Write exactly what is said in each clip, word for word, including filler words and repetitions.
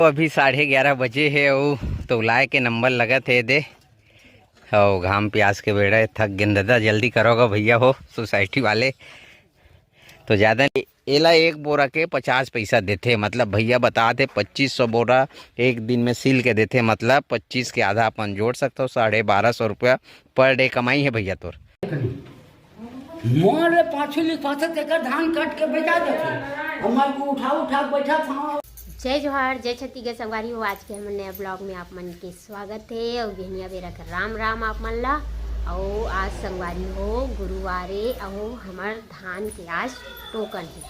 तो अभी साढ़े ग्यारह बजे हे अउ तौलाए के नंबर लगत हे दे। अउ घाम प्यास के बेड़ा हे, थक गेन दादा, जल्दी करो गा भैया हो सोसाइटी वाले। तो ज़्यादा नहीं, एला एक बोरा के पचास पैसा देथे, मतलब भैया बतात हे पच्चीस सौ बोरा एक दिन में सिल के देथे, मतलब पच्चीस के आधा अपन जोड़ सकथो, साढ़े बारह सौ रुपया पर डे कमाई हे भैया तोर। मोर ले पाछू लिखवाथे, तेकर धान कट के बेचा देथे। हमर को उठा उठा के बैठा था। जय जोहार, जय छत्तीसगढ़ संगवारी हो। आज के हमर नया ब्लॉग में आप मन के स्वागत हे अउ बिहनिया बेरा के राम राम आप मन ला। अउ आज संगवारी हो गुरुवार ए अउ हमर धान के आज टोकन हे।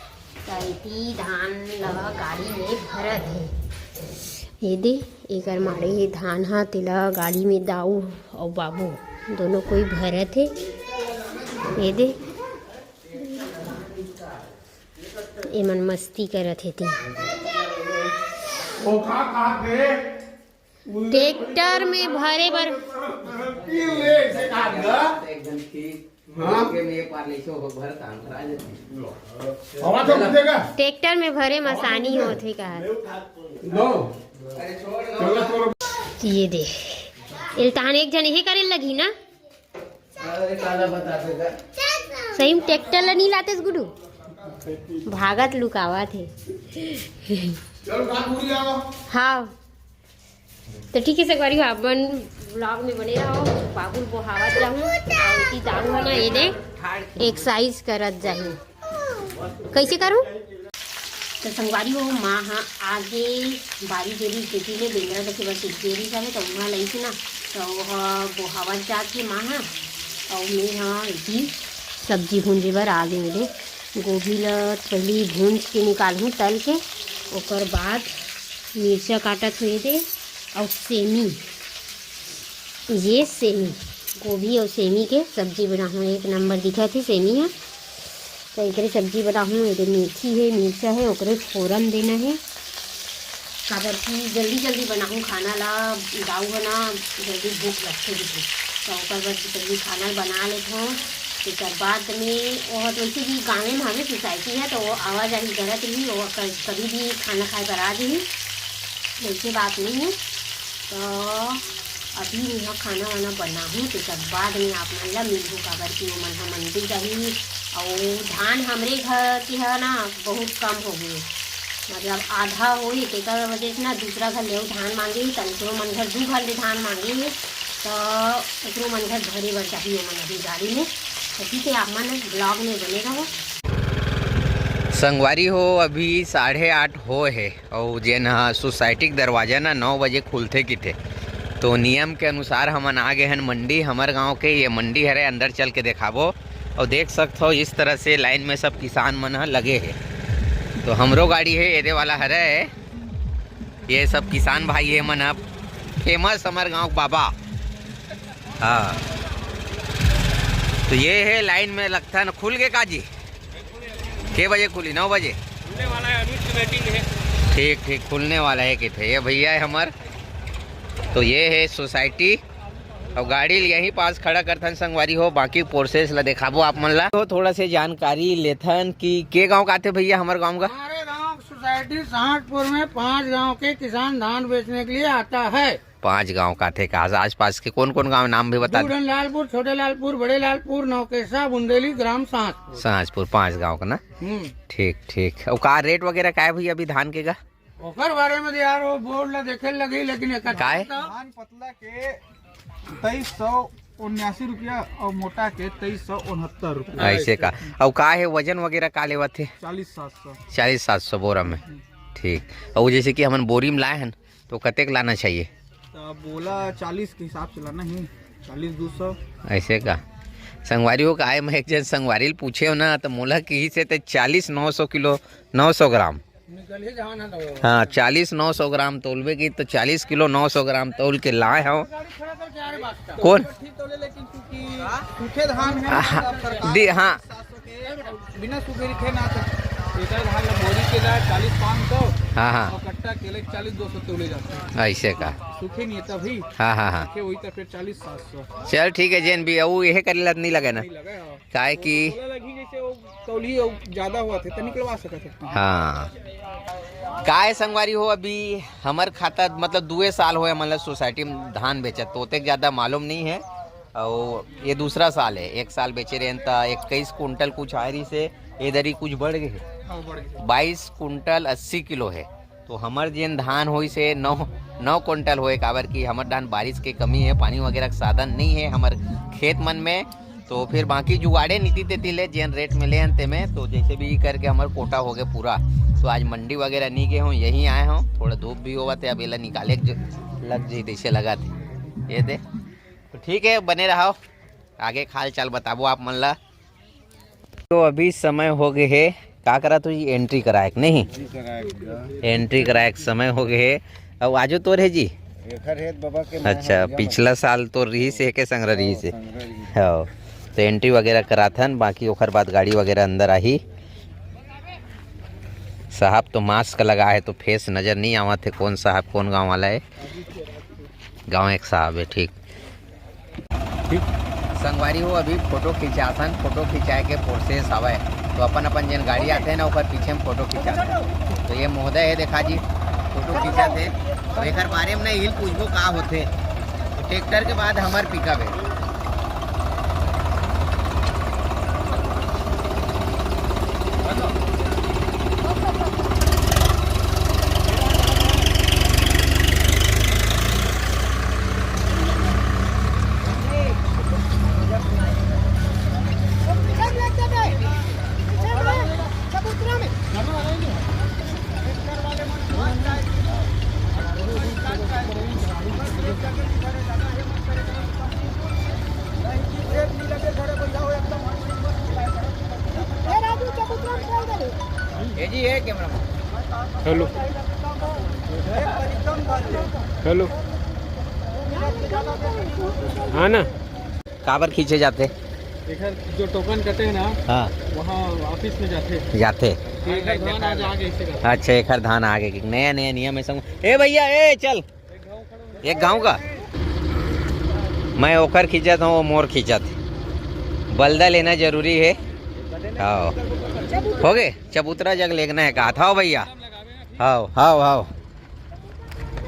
त एती धान ला गाड़ी में भरत हे। ये दे, एकर माड़े हे धान ह, तेला गाड़ी में दाऊ अउ बाबू दोनों कोई भरत हे। ये दे, एमन मस्ती करत हे ते। ट्रैक्टर में भरे बर। एकदम ठीक। हाँ। के में ये पार ले सो भर काम करा देते। हवा तो उठेगा। ट्रैक्टर में भरे में आसानी होत हे कहा। नो। चलो, चलो। ये दे। इल्तहान एक जन यही करे लगी ना। अरे काला बता देगा। सही में ट्रैक्टर ला नहीं लातेस गुडू। भागत लुकावत हे। चलो, बात भूल जाओ। हाँ। तो ठीक है संगवारी हो, अपन ब्लॉग में बने रहो। बाबुल बोहावत रहूं, अउ एती दाऊ है ना, ये दे एक्सरसाइज करत जाही। कैसे करूं? तो संगवारी हो, माँ हा आगे बारी देरी जेती ले बेंदरा देखे बर सुख देरी जावे, तो उहाँ लईस ना, तो ओह बोहावत जात हे माँ हा, अउ मैं हा एती सब्जी भूंजे बर आ गे। गोभी ल पहिली भूंज के निकालहूँ तल के, ओकर बाद मिर्चा काटत हुए दे अउ सेमी, ये सेमी, गोभी अउ सेमी के सब्जी बनाहूँ। एक नंबर दिखत हे सेमी ह, तो एकरे सब्जी बनाहूँ। एदे मेथी हे, मिर्चा हे, ओकरे फोरन देना हे, काबर कि जल्दी जल्दी बनाहूँ खाना ला, दाऊ ह ना जल्दी भूख लगथे दिखे, तो ओकर बर जल्दी खाना बना लेथों। तेकर बाद में ओह तो वैसे भी गाँवे में हवे सोसाइटी है, तो वो आवाजाही करत रही, वो क-, कभी भी खाना खाए बर आ जाही, वैसे बात नहीं है। तो अभी मैं ह खाना वाना बनाहूँ, तेकर बाद में आप मन ला मिलहूँ, काबर कि ओमन ह मंडी जाही। अउ धान हमरे घर के ह ना बहुत कम हो गए, मतलब आधा होई, तेकर वजह से ना दूसरा घर ले धान मांगे ही, त ओकरो मन घर दू घर ले धान मांगे ही, त ओकरो मन घर भरे बर चाही ओमन अभी गाड़ी में। तो ठीक है, आप मन ब्लॉग में बने रहो। संगवारी हो, अभी साढ़े आठ हो है। अउ जेन ह सोसाइटी के दरवाजा ना नौ बजे खुलथे किथे, तो नियम के अनुसार हमन आ गे हन मंडी। हमर गांव के ये मंडी हरे, अंदर चल के देखाबो। अउ देख सकथो इस तरह से लाइन में सब किसान मन ह लगे हे। तो हमरो गाड़ी हे, एदे वाला हरे, ये सब किसान भाई हे मन ह, फेमस हमर गांव के बाबा। हाँ, तो ये हे लाइन में लगथन। खुल गे का जी? के बजे खुली? नौ बजे? खुलने वाला है, अभी तो वेटिंग है। ठीक ठीक, खुलने वाला है किथे। ये भैया है हमर, तो ये है सोसाइटी। अउ गाड़ी ल यहीं पास खड़ा करथन संगवारी हो, बाकी प्रोसेस ला देखाबो आप मन ला। तो थोड़ा से जानकारी लेथन कि के गांव का आथे भैया हमर गांव का? हमारे गांव सोसाइटी सांचपुर में पांच गांव के किसान धान बेचने के लिए आता है। पांच गांव का आथे का? आसपास के कौन कौन गांव, नाम भी बता दे। बूढ़न लालपुर, छोटे लालपुर, बड़े लालपुर, नौकेसा, बुंदेली, ग्राम सांचपुर। सांचपुर, पांच गांव का ना? हम्म। ठीक ठीक। अउ का रेट वगैरह का है भैया अभी धान के का? ओकर बारे में तो यार वो बोर्ड ला देखे लगी, लेकिन एक का है? धान पतला के तेईस सौ उन्यासी रुपया अउ मोटा के तेईस सौ उनहत्तर रुपया। ऐसे का? अउ का है वजन वगैरह का लेवत हे? चालीस सात सौ। चालीस सात सौ बोरा में। ठीक। अउ जैसे कि हमन बोरी में लाए हन, तो कतेक लाना चाहिए? तो बोला चालीस के हिसाब से लाना ही, चालीस दू सौ। ऐसे का? संगवारी हो का आए, मैं एक जन संगवारी ल पूछे हो ना, तो मोला किही से ते चालीस नौ सौ किलो, नौ सौ ग्राम। निकल ही जहाँ ना तो। हाँ, चालीस नौ सौ ग्राम तोलबे की, तो चालीस किलो नौ सौ ग्राम तोल के लाए हो। गाड़ी खड़ा करके आ रहे बात का। कौन? ठीक तोले, लेकिन चूंकि सूखे धान है, हाँ, मतलब सरकार दी, हाँ। सात सौ के बिना सूखे लिखे ना, तो एकड़ धान ला बोरी के ला चालीस पाँच सौ, हाँ, हाँ। और कट्टा के ले चालीस दो सौ तोले जाते हैं। ऐसे का? सूखे नहीं है तभी। हाँ, हाँ, हाँ। सूखे वही तो फिर चालीस सात सौ। चल ठीक है, जेन भी वो यही करे ला नहीं लगे ना। नहीं लगे, हाँ। काहे कि बोला लगी जैसे वो तौली और ज्यादा हुआ थे तो निकलवा सकते थे। हाँ। काय संगवारी हो, अभी हमर खाता मतलब दुए साल होए, मतलब सोसाइटी में धान बेचत, तो ओतेक ज्यादा मालूम नहीं है। और ये दूसरा साल है, एक साल बेचे रहे त इक्कीस कुंटल कुछ आए रही से, इधर ही कुछ बढ़ गए है। हाँ, बढ़ गए। बाईस कुंटल अस्सी किलो है। तो हमर जेन धान होई से नौ, नौ कुंटल होए, काबर कि हमर धान बारिश के कमी है, पानी वगैरह के साधन नहीं है हमर खेत मन में। तो फिर बाकी जुगाड़े नीति तेती ले जेन रेट में ले अंते में, तो जैसे भी करके हमर कोटा हो गए पूरा। तो आज मंडी वगैरह नहीं गए हूँ, यहीं आए हूँ। थोड़ा धूप भी होवत है, अब एला निकाले के ज-, लग जाई, जैसे लगा थे ये दे। तो ठीक है, बने रहो, आगे के हाल चाल बताबो आप मन ला। तो अभी समय हो गए है, का करा तू जी, एंट्री कराए के नहीं? एंट्री कराए के समय हो गए है। अब आजो तोर है जी? एकर है बाबा के, मैं अच्छा, हम पिछला साल तो रही से के संग रही से। संग रही। हाँ, तो एंट्री वगैरह कराथन, बाकी ओकर बाद गाड़ी वगैरह अंदर आही। साहब तो मास्क लगा है, तो फेस नजर नहीं आवत है, कौन साहब, कौन गांव वाला है। गांव एक साहब है, ठीक। ठीक। संगवारी हो, अभी फोटो खिंचाथन, फोटो खिंचाए के प्रोसेस हवय। तो अपन अपन जेन गाड़ी आथे ना, ओकर पीछे में फोटो खिंचाथे। तो ये महोदय है, देखा जी, फोटो खिंचाथे। तो एकर बारे में ना इल पूछबो का होथे। तो ट्रैक्टर के बाद हमर पिकअप है। ये जी है कैमरा। हेलो। हेलो। हाँ ना। काबर खींचे जाते? एकर जो टोकन कटे ना, हाँ। वहाँ ऑफिस में जाते। जाते। एकर धान आज आगे इसे करते। अच्छा, एकर धान आगे की नया नया नियम है संग। ए भैया, ए चल। एक गांव का मैं ओकर खींचत हूँ, वो मोर खींचत। बलदा लेना जरूरी है। हाँ, हो गए, चबूतरा जग लेना है कहा था भैया। हाव, हाव, हाव।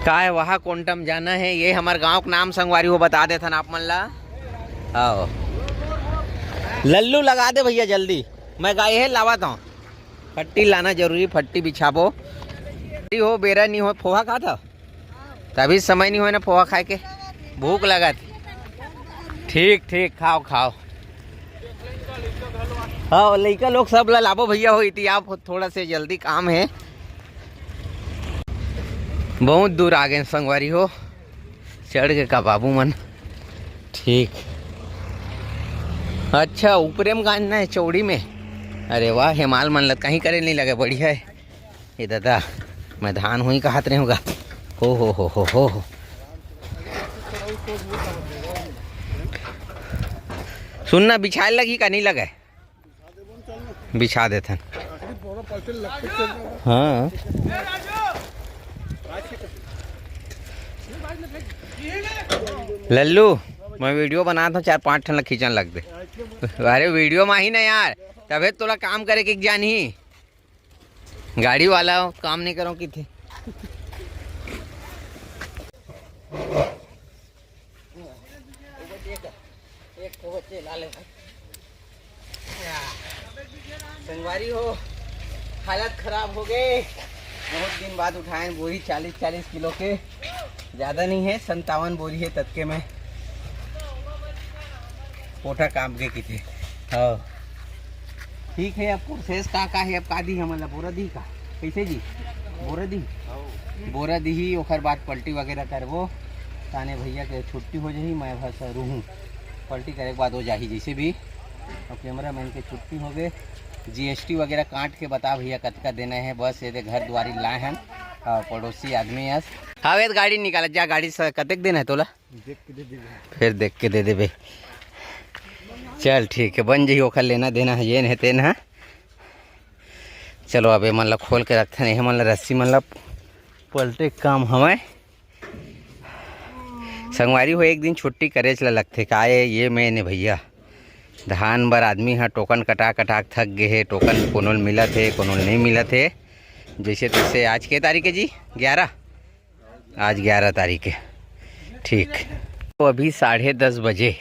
का है, वहाँ कोंटम जाना है। ये हमार गांव के नाम संगवारी हो बता देथन आप मन ला। हाव, लल्लू लगा दे भैया जल्दी, मैं गाय है लावत हूँ। फट्टी लाना जरूरी, फट्टी बिछाबो। फट्टी हो, बेरा नहीं हो, फोहा खा था। तभी समय नहीं होय ना पोहा खाए के, भूख लगत। ठीक ठीक, खाओ खाओ। हाँ, लइका लोग सब ला लाबो भैया हो, इति आप थोड़ा से जल्दी काम है। बहुत दूर आ गए संगवारी हो, चढ़ के का बाबू मन। ठीक, अच्छा, ऊपरे में गांजना है चौड़ी में। अरे वाह, हेमाल मन लत कहीं करे नहीं लगे, बढ़िया है। ए दादा, मैं धान होही कहत रहेंव गा। हो, हो, हो, हो, हो, हो। सुन ना, बिछाए लगही का नहीं लगे? बिछा देथन। हाँ। लल्लू, मैं वीडियो बनात हूँ, चार पाँच ठन ला खींचन लग दे। अरे वीडियो में ही ना यार, तभे तोला काम करे के जान ही। गाड़ी वाला काम नहीं करो किथे। संगवारी हो, हालत खराब हो गए। बहुत दिन बाद उठाए बोरी चालीस चालीस किलो के, ज्यादा नहीं है, संतावन बोरी है ततके में। पोटा काम के किथे। हाँ। ठीक है, अब प्रोसेस का का है, अब का दी हमन ला, बोरा दी का? कैसे जी? बोरा दी? बोरा दी ही, ओकर बाद पलटी वगैरह करबो। ताने भैया के छुट्टी हो जाही, मैं बस रहूँ। पलटी करे के बाद हो जाही जैसे भी। अब कैमरा मैन के छुट्टी हो गए। जीएसटी वगैरह काट के बता भैया कतका देना है। बस ये दे घर दुआरी लाए हैं। हाँ, पड़ोसी आदमी अस। हाँ, वे गाड़ी निकालत जा, गाड़ी से कतेक देना है तोला? देख के दे देबे। फिर देख के दे देबे। चल ठीक है, बन जही, ओखर लेना देना है, ये नहीं तेन है। चलो अब ये मन ला खोल के रखते हैं, ये मन ला रस्सी मन ला पलटे के काम हवय। संगवारी हो, एक दिन छुट्टी करेच ला लगथे का ये, ये में ने भैया, धान बर आदमी ह टोकन कटा कटा के थक गे हे, टोकन कोनो ल मिलत हे, कोनो ल नहीं मिलत हे। जैसे तैसे आज के तारीख है जी? ग्यारह। आज ग्यारह तारीख है। ठीक। तो अभी साढ़े दस बजे,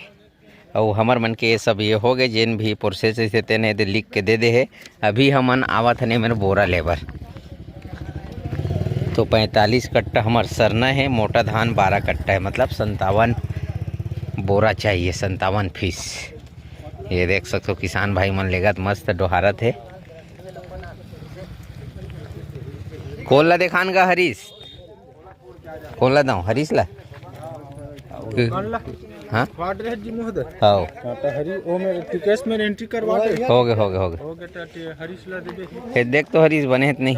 अउ हमर मन के ये सब ये हो गए, जेन भी प्रोसेस है तेने दे लिख के दे दे है। अभी हमन आवत हन एमेर बोरा लेबर। तो पैंतालीस कट्टा हमर सरना है, मोटा धान बारह कट्टा है, मतलब संतावन बोरा चाहिए, संतावन फीस। ये देख सकते हो, किसान भाई मन लेगत मस्त डोहारत है। कोन ला देखान गा हरीश? कोन ला दऊं, हरीश ला? हाँ? हाँ। हाँ, तो हरी, ओ मेरे रिक्वेस्ट में एंट्री करवा दे। हो गए, हो गए, हो गए। हो गए, तो हरीश ला दे दे। ये देख तो हरीश बने है नहीं।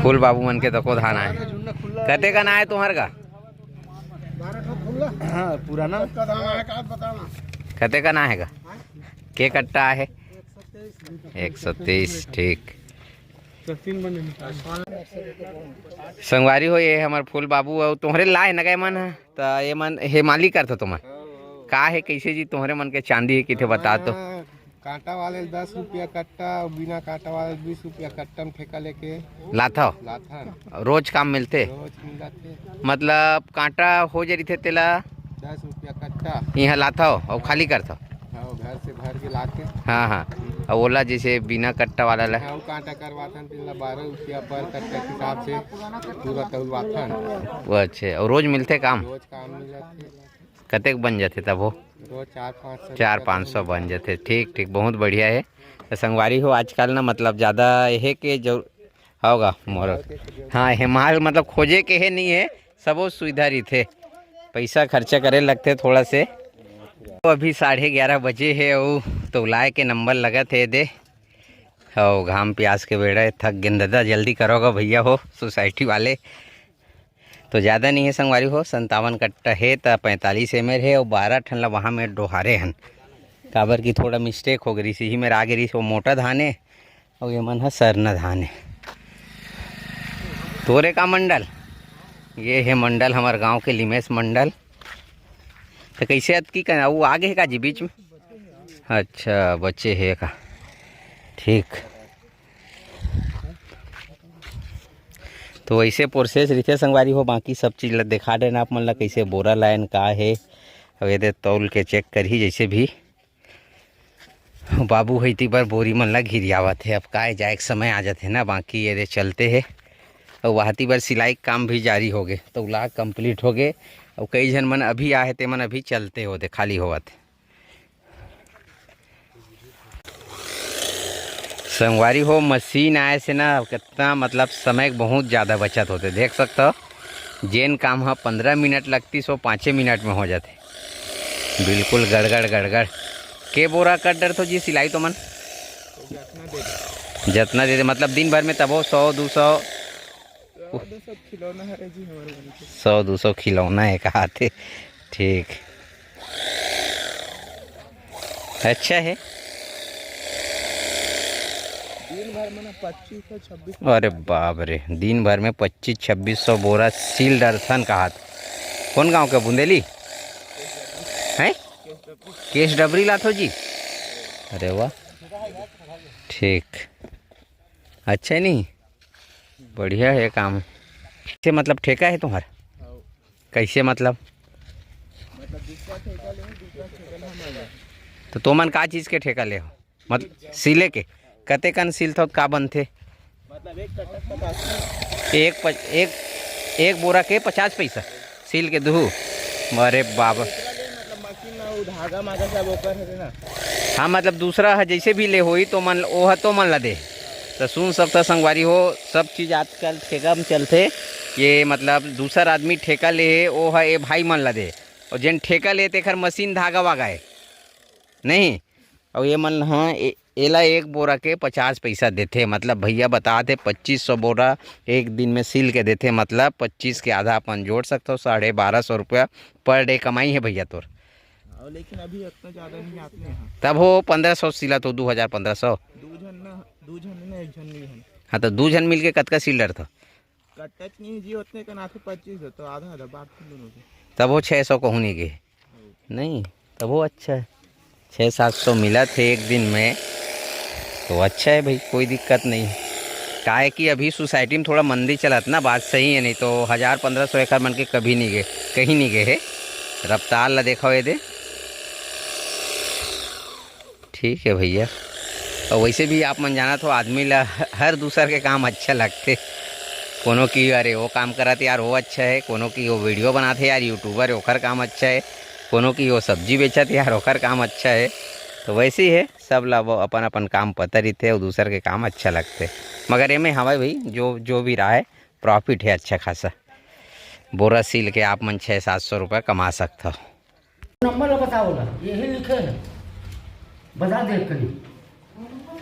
फूल बाबू मन के तको धान आए। कते कन आए तुम्हार का? हाँ, पुराना। कते कन आए का? के कट्टा है? एक सौ तीस, ठीक। संगवारी हो, ये हमर फूल बाबू अउ तोहरे लाए न गए मन ह, त ये मन हे मालिक करथो तुमन। का हे, कैसे जी तोहरे मन के चांदी हे, किथे बता तो। हाँ, कांटा वाले दस रुपया कट्टा, बिना कांटा वाले बीस रुपया कट्टा में ठेका लेके लाथव? लाथन। रोज काम मिलथे? रोज मिलत हे। मतलब कांटा हो जरी थे तेला दस रुपया कट्टा। इहाँ लाथव अउ खाली करथव? हाँ, घर से भर के लाके। हाँ, हाँ। अउ ओला जैसे बिना कट्टा वाला ला? हाँ, वो कांटा करवाथन, तेला बारह रुपया पर कट्टा के हिसाब से पूरा तौलवाथन। वो अच्छे, अउ रोज मिलथे काम? रोज काम मिलत हे। कतेक बन जाथे तब वो? रोज चार पाँच सौ चार रुपया पाँच सौ बन जाथे। ठीक, ठीक, बहुत बढ़िया है। तो संगवारी हो, आजकल ना मतलब ज़्यादा यह के जो होगा मोर, हाँ, ये माल मतलब खोजे के है नहीं है, सबो सुविधा रहिथे, पैसा खर्चा करे लगथे थोड़ा से। तो अभी साढ़े ग्यारह बजे है, वो तो लाए के नंबर लगत है दे। हो घाम प्यास के बेड़ा है, थक गेन दादा, जल्दी करोगा भैया हो सोसाइटी वाले। तो ज़्यादा नहीं है संगवारी हो, संतावन कट्टा है त पैंतालीस एम एल है और बारह ठन ला वहाँ में डोहारे हन, काबर कि थोड़ा मिस्टेक हो गई, इही में आगे रही वो मोटा धान है और ये मन ह सरना धान है। तोरे का मंडल? ये है मंडल, हमार गांव के लिमेश मंडल। तो कैसे अतकी कर, वो आगे है का जी बीच में? अच्छा, बचे है का? ठीक। तो वैसे प्रोसेस रहिथे संगवारी हो, बाकी सब चीज़ ला देखा देना आप मन ला, कैसे बोरा लाइन का है। अब ये दे तौल के चेक करही जैसे भी। बाबू हईती बर बोरी मन ला घिरियावत है। अब काय जाए के समय आ जाथे ना, बाकी ये दे चलते है। और वहाती बर सिलाई के काम भी जारी हो गए, तो ला कंप्लीट हो गए। और कई झन मन अभी आ है, ते मन अभी चलते हो दे खाली होवत है। संगवारी हो, मशीन आए से ना कितना मतलब समय के बहुत ज़्यादा बचत होते। देख सकते हो, जेन काम ह पंद्रह मिनट लगती, सो पाँचे मिनट में हो जाते। बिल्कुल गड़गड़ गड़गड़। के बोरा कट डर थो जी सिलाई तो मन? जितना दे दे। जितना दे दे, मतलब दिन भर में तबो सौ दो सौ? सौ दो सौ खिलौना है कहा थे। ठीक। अच्छा है। दिन भर में ना पच्चीस सौ छब्बीस सौ। अरे बाप रे, दिन भर में पच्चीस छब्बीस सौ बोरा सील डरथन कहा थे। कौन गांव का, बुंदेली हैं? केस डबरी लाथो जी। अरे वाह, ठीक। अच्छा है नहीं, बढ़िया है काम। कैसे मतलब ठेका है तुम्हारा? कैसे मतलब? तो तुमन का चीज़ के ठेका ले हो? मतलब सिले के कते कन सिलथव, का बनथे? मतलब एक कट्टा पचास। एक प-, एक, एक बोरा के पचास पैसा सिल के दुहू। अरे बाबा। मतलब मशीन में वो धागा मागा सब ओकर है ना। हाँ, मतलब दूसरा है जैसे भी ले होई तो मन, वो है तो मन ला दे। तो सुन सकता संगवारी हो, सब चीज़ आजकल ठेका में चलथे। ये मतलब दूसर आदमी ठेका ले हे, वो है ये भाई मन ला दे। और जेन ठेका ले तेखर मशीन धागा वागा है नहीं। और ये मन हाँ ए-, एला एक बोरा के पचास पैसा देथे, मतलब भैया बता थे पच्चीस सौ बोरा एक दिन में सिल के देथे, मतलब पच्चीस के आधा अपन जोड़ सकथो, साढ़े बारह सौ रुपया पर डे कमाई है भैया तोर। और लेकिन अभी इतना ज़्यादा नहीं आते हैं। तब हो पंद्रह सौ सिला तो दो हज़ार पंद्रह सौ। दो झन ना, दो झन ना, एक झन नहीं है। हाँ, तो दो झन मिलके कतका सिल डरथो? कट्टच नहीं जी, उतने कन आथे पच्चीस है, तो आधा आधा बांट के दोनों के। तब वो छः सौ कहूँ नहीं गए। नहीं, तब वो अच्छा है, छः सात सौ मिला थे एक दिन में। तो अच्छा है भाई, कोई दिक्कत नहीं है। काहे कि अभी सोसाइटी में थोड़ा मंदी चलत ना, बात सही है, नहीं तो हजार पन्द्रह सौ एकड़ मन के कभी नहीं गए, कहीं नहीं गए है। रफ्तार ला देखो ये दे। ठीक है भैया। और वैसे भी आप मन जानत हो, आदमी ला हर दूसर के काम अच्छा लगथे। कोनो की अरे वो काम करत यार, वो अच्छा है, कोनो की वो वीडियो बनात है यार, यूट्यूबर है, ओकर काम अच्छा है, कोनो की वो सब्जी बेचत यार, ओकर काम अच्छा है। तो वैसे ही है, सब ला वो अपन अपन काम पता रहिथे और दूसर के काम अच्छा लगथे। मगर एमे हवय भाई, जो जो भी रहा है, प्रॉफिट है अच्छा खासा। बोरा सील के आप मन छः सात सौ रुपये कमा सकत हो। नंबर ला बताओ ला, यही लिखे है, बता दे कहीं।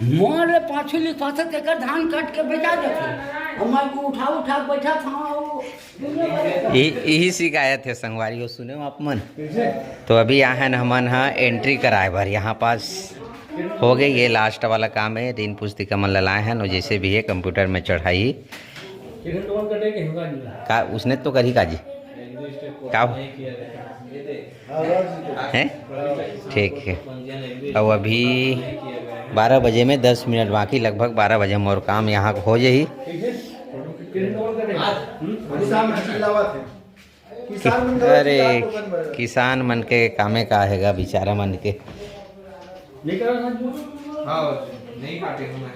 मोर ले पाछू लिखवाथे, तेकर धान कट के बेचा देथे। अब मैं को उठा उठा के बैठा था, वो यही यही शिकायत है संगवारी हो, सुने हो आप मन। तो अभी आए हैं हमन हा एंट्री कराए बर, यहाँ पास हो गई, ये लास्ट वाला काम है, ऋण पुस्तिका मन ला लाए हैं, और जैसे भी है कंप्यूटर में चढ़ाई। का उसने तो करी का जी? का? हैं? ठीक है। अब अभी बारह बजे में दस मिनट बाकी, लगभग बारह बजे मोर काम यहाँ हो जाही। अरे, किसान मन के कामे का हेगा, बेचारा मन के। हाँ, नहीं काटे हूँ मैं।